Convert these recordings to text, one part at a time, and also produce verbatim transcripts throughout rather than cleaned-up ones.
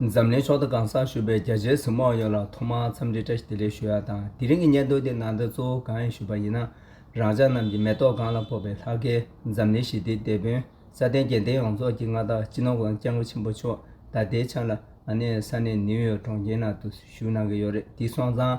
འཛམ་གླིང་ཕྱོགས་མཐའ་གང་སར་བཞུགས་པའི་རྒྱ་ཆེའི་གཟིགས་མོ་བ་ཡོངས་ལ་ཐོག་མར་འཚམས་འདྲི་བཀྲ་ཤིས་བདེ་ལེགས་ཞུ་ཡ་དང་། དེ་རིང་གི་བརྙན་ཐུང་དེ་ནང་དོན་གཙོ་བོ་གང་ཡིན་ཞུས་པ་ཡིན་ན། རང་ཅག་རྣམས་ཀྱི་མེ་ཏོག་གང་ལ་ཕོག་པའི་ལྷ་སྐལ་འཛམ་གླིང་ཞི་བདེའི་དེད་དཔོན་སྲ་བརྟན་རྒྱལ་ལྡན་ཡོངས་རྫོགས་ཀྱི་མངའ་བདག་སྤྱི་ནོར་༸གོང་ས་༸སྐྱབས་མགོན་ཆེན་པོ་མཆོག་ད་ལྟའི་ཆ་ལ་ཨ་ནི་ས་གནས་ནིའུ་ཡོག་གྲོང་ཁྱེར་ནང་དུ་བཞུགས་གནང་གི་ཡོད་རེད། དེ་སོང་ཙང་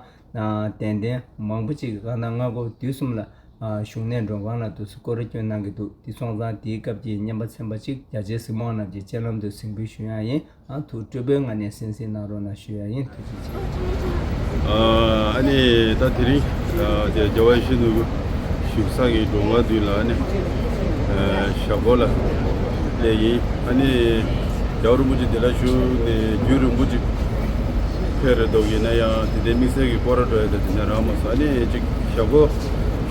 དད་ལྡན་མང་པོ་ཅིག་གིས་ཁ་ན་སྔ་དགོང་དུས་གསུམ་ལ་བཞུགས་གནས་མགྲོན་ཁང་ནང་དུ་སྐོར་ར་སྐྱོད་གནང་གི་འདུག་དེ་སོང་ཙང་དེའི་སྐབས་ཀྱི་རྔན་པ་ཚན་པ་ཅིག་རྒྱ་ཆེའི་གཟིགས་མོ་བ་རྣམས་ཀྱི་སྤྱན་ལམ་དུ་གཟིགས་འབུལ་ཞུ་ཡ་ཡིན། ཨ་ཐུགས་སྤྲོ་པོའི་ངང་ནས་གསན་གཟིགས་གནང་རོགས་གནང་ཞུ་ཡ་ཡིན། ཐུགས་རྗེ་ཆེ། ཨ་ནི་ད་དེ་རིང་ཨ་དེ་རྒྱལ་བ་ཡིད་བཞིན་ནོར་བུ་བཞུགས་ས་གི་མགྲོན་ཁང་མདུན་ལ་ཨ་ནི་ཨ་ཞབས་སྒོ་ལ་སླེབས་ཡིན། ཨ་ནི་རྒྱལ་བ་རིན་པོ་ཆེ་འདི་ལ་བཞུགས་ནས་རྒྱུན་རིང་པོ་ཅིག་ཕེབས་རེད་འདུག་ཡིན་ན་ཡང་དེ་འདྲའི་དམིགས་བསལ་གྱི་སྐོར་ར་འགྲོ་ཡ་དང་དེ་འདྲ་རག་མ་སོང་། ཨ་ནི་ཅིག་ཞབས་སྒོ་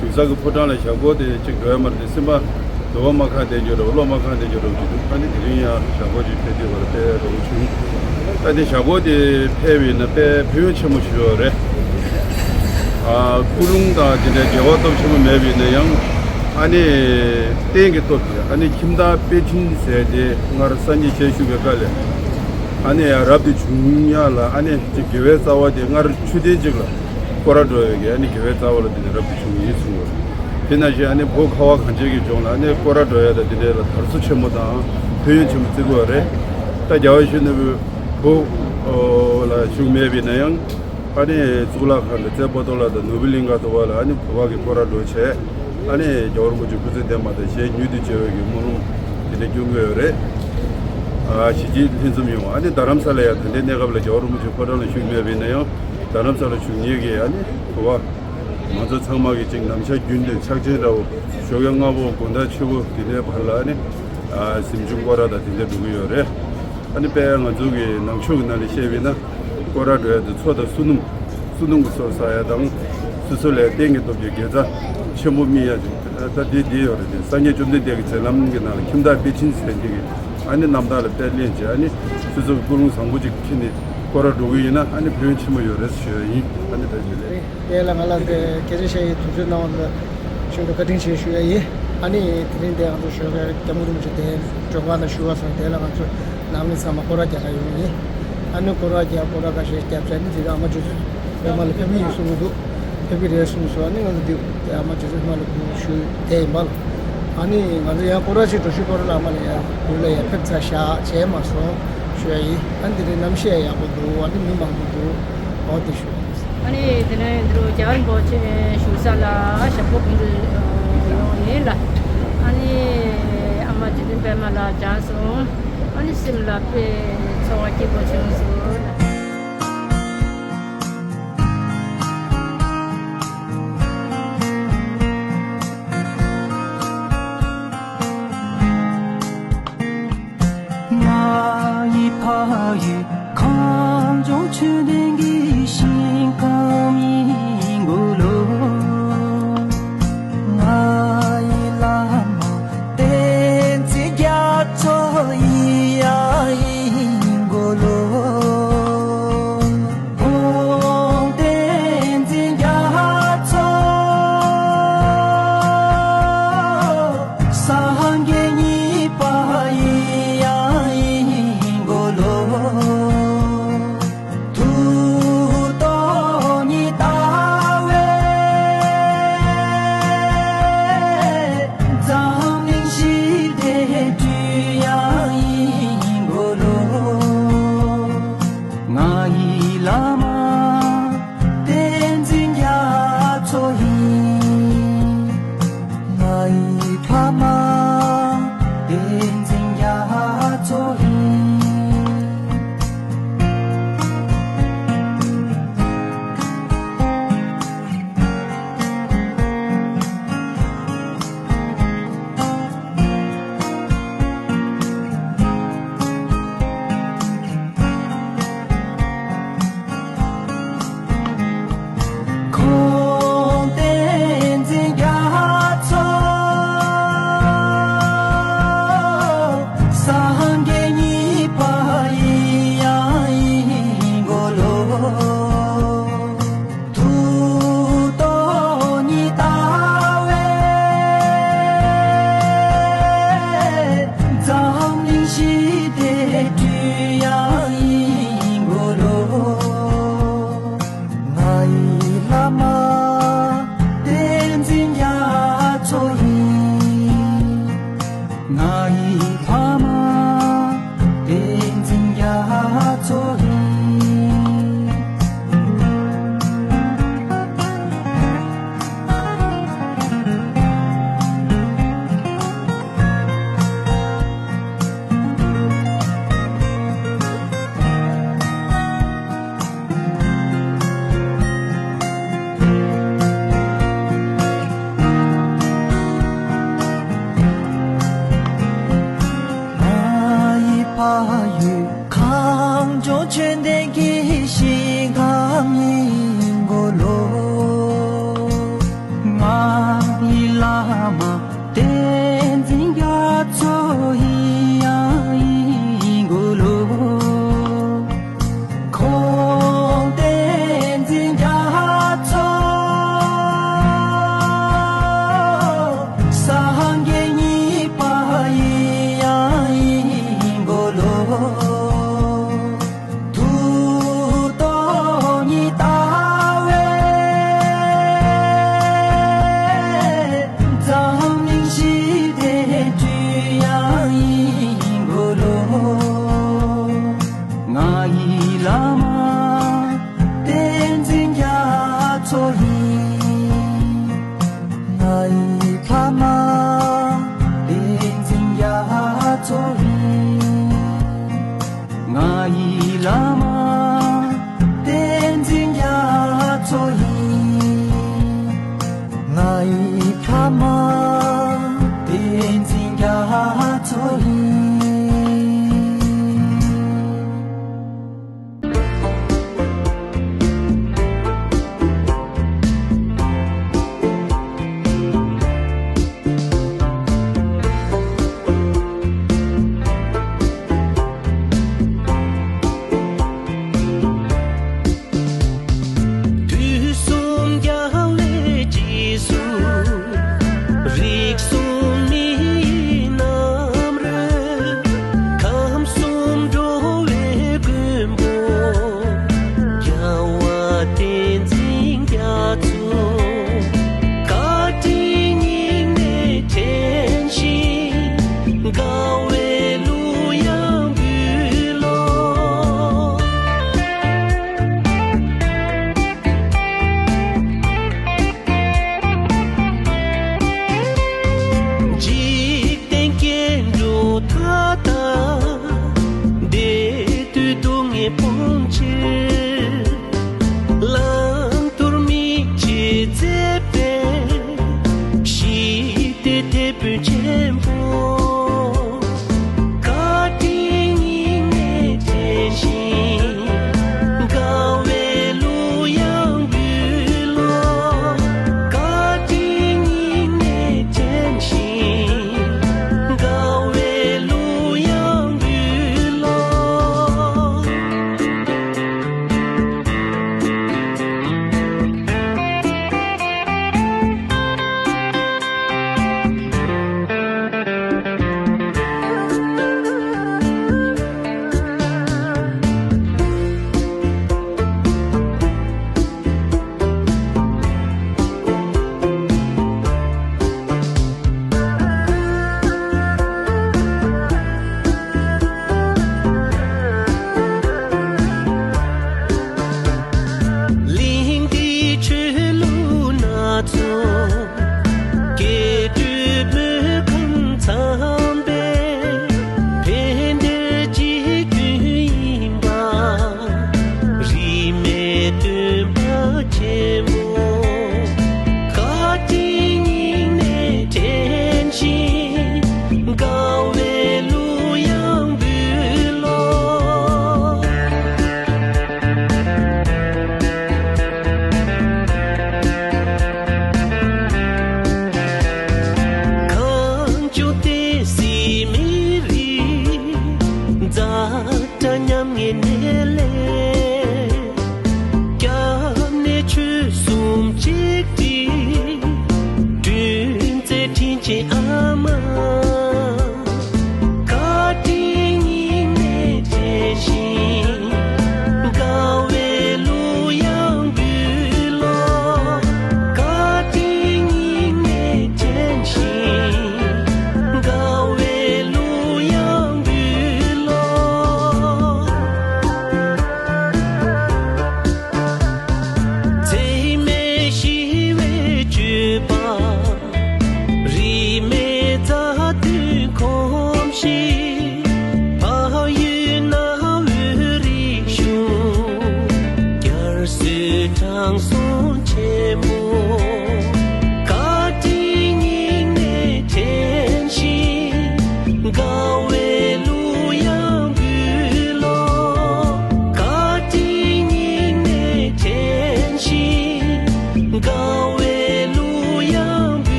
བཞུགས་ས་གི་ཕོ་བྲང་ལ་ཞབས་སྒོ་དེ་གཅིག་འགྲོ་ཡ་མ་རེད་དེ། སེམས་པ་འདོད་པ་མ་ཁེངས་བསྡད་འཇོག་འདྲ་བོ་བློ་མ་ཁེངས་བསྡད་འཇོག་འདྲ་བོ་ཅིག་འདུག་ཨ་ནི་དེ་རིང་ཡང་ཞབས་སྒོ་ཅིག་ཕེབས་བསྡད་པ་ལ་དཔེ་དགའ་པོ་བྱུང་། ཨ་ནི་ཞབས་སྒོ་དེ་ཕེབས་པ་ཡིན་ན་དཔེ་ཕན་ཡོན་ཆེན་པོ་ཞིག་ཡོད་རེད། ཨ་ཀུན་སློང་དང་དེ་འདྲའི་འགལ་བ་སྟོབས་ཆེན་པོ་མེད་པ་ཡིན་ན་ཡང་ཨ་ནི་རྟེན་གྱི་སྟོབས་དེ། ཨ་ནི་ཁྱིམ་བདག་པཎ་ཆེན་ཟེར་དེ་སྔར་སངས་རྒྱས་ཞལ་བཞུགས་པའི་སྐབས་ལ་ཨ་ནི་ཡང་རབ་ཏུ་བྱུང་ཡ་ལ་ཨ་ནི་ཅིག་དགེ་བའི་རྩ་བ་དེ་སྔར་མཆོད་རྟེན་ཅིག་ལ་སྐོར་ར་འགྲོ་ཡོད་ཀྱི། ཨ་ནི་དགེ་བའི་རྩ་བ་ལ་དེ་ནས་རབ་ཏུ་བྱུང་ཡིན་གསུངས་པ་རེད། དེ་ནང་བཞིན་ཨ་ནི་བོད་ཁ་བ་གངས་ཅན་གྱི་ལྗོངས་ལ་ཨ་ནི་སྐོར་ར་འགྲོ་ཡ་དང་དེ་འདྲ་ལ་དར་སྲོལ་ཆེན་མོ་དང་ཕན་ཡོན་ཆེན་མོ་བརྩི་དགོས་པ་རེད། ད་རྒྱལ་བ་ཡིད་བཞིན་ནོར་བུ་བོད་ལ་བཞུགས་མེད་པ་ཡིན་ན་ཡང་ཨ་ནི་གཙུག་ལག་ཁང་དང་རྩེ་པོ་ཏོ་ལ་དང་ནོར་བུ་གླིང་ག་དུ་བ་ལ་ཨ་ནི་བོད་པ་གི་སྐོར་ར་འགྲོ་བྱས། ཨ་ནི་རྒྱལ་བ་རིན་པོ་ཆེ་སྐུ་ཚེ་བརྟན་པ་དང་ཞལ་མྱུར་དུ་མཇལ་བའི་གི་སྨོན་ལམ་དེ་འདྲ་སྐྱོན་གྱི་ཡོད་རེད། ཨ་གཞིས་བྱེས་ལྷན་འཛོམས་ཡོང་། ཨ་ནི་རྡ་རམ་ས་ལ་ཡང་ད་ལྟའི་གནས་སྐབས་ལ་རྒྱལ་བ་རིན་པོ་ཆེ་ཕོ་བྲང་ལ་བཞུགས་མེད་པ་ཡིན་ན་ཡང་རྡ་རམ་ས་ལ་བཞུགས་མཁན་གྱི་ཨ་ནི་བོད་པ་ང་ཚོ་ཚང་མ་གི་ཅིག་ནམ་ཞག་རྒྱུན་དུ་ཕྱག་ཆེན་འདྲ་བོ་ཞོགས་ཀས་སྔ་པོ་དགོང་དག་ཕྱི་པོ་དེ་འདྲའི་བར་ལ་ཨ་ནི་ཨ་གཟིམ་ཆུང་སྐོར་ར་དང་དེ་འདྲ་འགྲོ་གི་ཡོད་རེད། ཨ་ནི་དཔེ་ང་ཚོ་གི་ནང་ཆོས་ཀྱི་ནང་ལ་བཤད་པ་ཡིན་ན་སྐོར་ར་འགྲོ་ཡ་དེ་མཚོ་དང་བསོད་ནམས་བསོད་ནམས་ཀྱི་ཚོགས་བསགས་ཡ་དང་སོ་སོ་ལ་རྟེན་གྱི་སྟོབས་ཀྱི་དགེ་རྩ་ཆེན་པོ་སྨིན་ཡ་ཅིག་ད་འདི་འདི་ཡོད་རེད། དེ་སངས་རྒྱས་བཅོམ་ལྡན་འདས་ཀྱི་མཛད་ལམ་གྱི་ནང་ལ་ཁྱིམ་བདག་པཎ་ཆེན་ཟེར་མཁན་གྱི་ཨ་ནི་རྣམ་ཐར་ལ་དཔེ་ལེན་བྱས། ཨ་ནི་སོ་སོ་གི་ཀུན་སློང་བཟང་པོ་ཅིག་ཁྱེར་ནས་སྐོར་ར་འགྲོ་གི་ཡིན་ན་ཨ་ནི་ཕན་ཡོན་ཆེན་པོ་ཡོད་རེད་ཞུ་ཡ་ཡིན། ཨ་ནི་ད་ཞུ་ལེ། དེ་ལ་ང་ལ་དེ་སྐད་ཆ་བཤད་ཡའི་དུས་ཚོད་གནང་བ་ལ་ཤིན་ཏུ་བཀའ་དྲིན་ཆེ་ཞུ་ཡ་ཡིན། ཨ་ནི་དེ་རིང་དེ་ང་ཚོ་ཞོགས་ཀས་སྐྱབས་མགོན་རིན་པོ་ཆེ་དེ་མགྲོན་ཁང་ནང་བཞུགས་པ་སོང་། དེ་ལ་ང་ཚོ་ནང་མི་ཚང་མ་སྐོར་ར་རྒྱག་ག་ཡོང་ཡིན། ཨ་ནི་སྐོར་ར་རྒྱག་སྐོར་ར་ཁ་ཤས་རྒྱབ་བྱས་ནི་དེ་རིང་ཨ་མ་རྗེ་བཙུན་པད་མ་ལ་ཕེབས་ཀྱི་ཡིན་གསུང་གི་འདུག་ཕེབས་ཀྱི་རེད་གསུངས་སོང་། ཨ་ནི་ང་ཚོ་འདི་དེ་ཨ་མ་རྗེ་བཙུན་པད་མ་ལ་སྐུ་ཞུ་དེ་ཡིན་པ་ལ། ཨ་ནི་ང་ཚོ་ཡང་སྐོར་ར་ཅིག་འགྲོ་ཞུ་སྐོར་ར་ལ་ཨ་མ་ལ་ཡང་ཡུལ་ལ་ཡང་ཕེབས་ཚར་ཤག་བྱས་མ་སོང་ཞུ་ཡ་ཡིན། ཨ་ནི་དེ་རིང་གནམ་གཤིས་ཡག་པོ་འདུག་ཨ་ནི་མི་མང་པོ་འདུག་འོ་དེ་ཞུ་ཡ་ཡིན། ཨ་ནི་དེ་ནས་འདི་རུ་རྒྱལ་བ་རིན་པོ་ཆེ་བཞུགས་ས་ལ་ཞབས་སྐོར་ཕུལ་དུ་ཡོང་ཡིན་ལ། ཨ་ནི་ཨ་མ་རྗེ་བཙུན་པད་མ་ལ་སྦྱངས་སོང་། ཨ་ནི་སེམས་ལ་དཔེ་ཚོར་བ་སྐྱིད་པོ་བྱུང་སོང་། ང་ཡི་ཕ་ཡུལ་ཁམས་ལྗོངས་ཆོས་ལྡན་གྱི་ཞིང་ཁམས་ཡིན་གོ་ལོ། ང་ཡི་བླ་མ་བསྟན་འཛིན་རྒྱ་མཚོ་ཡི་ཡ་ཡིན་གོ་ལོ། ཁོང་བསྟན་འཛིན་རྒྱ་མཚོ་སངས་རྒྱས་གཉིས་པ་ཡི་ཡ་ཡིན་གོ་ལོ། ཐུགས་ ཆོས་ལྡན་གྱི་ཞིང་ཁམས་ཡིན་གོ་ལོ། ང་ཡི་བླ་མ་བསྟན་འཛིན་རྒྱ་མཚོ་ཡིན་ཡང་ཡིན་གོ་ལོ། ཁོང་བསྟན་འཛིན་རྒྱ་མཚོ། སངས་རྒྱས་གཉིས་པ་ཡིན་ཡང་ཡིན་གོ་ལོ། ཐུགས་སྟོང་ཉིད་ལྟ་བའི་འཛམ་གླིང་ཞི་བདེའི་སྤྲུལ་དབྱངས་ཡིན་གོ་ལོ། ང་ཡི་བླ་མ་བསྟན་འཛིན་རྒྱ་མཚོ་ཡིན། ང་ཡི་ཕ་མ་བསྟན་འཛིན་རྒྱ་མཚོ་ཡིན། ང་ཡི་བླ་མ་བསྟན་འཛིན་རྒྱ་མཚོ་ཡིན། ང་ཡི་ཕ་མ་བསྟན་འཛིན་རྒྱ་མཚོ་ཡིན། དུས་གསུམ་རྒྱལ་བའི་རྗེས་སུ། རིགས་གསུམ་མི་ཡི་རྣམ་རོལ། ཁམས་གསུམ་འགྲོ་བའི་མགོན་པོ། རྒྱལ་བ་བསྟན་འཛིན་རྒྱ་མཚོ། བཀའ་དྲིན་སྙིང་ནས་དྲན་ཞིང་། དགའ་བའི་གླུ་དབྱངས་འབུལ་ལོ། འཇིག་རྟེན་སྐྱེ་འགྲོ་མཐའ་དག་བདེ་སྡུག་སྡུག་བསྔལ་ཕོངས་ཕྱིར།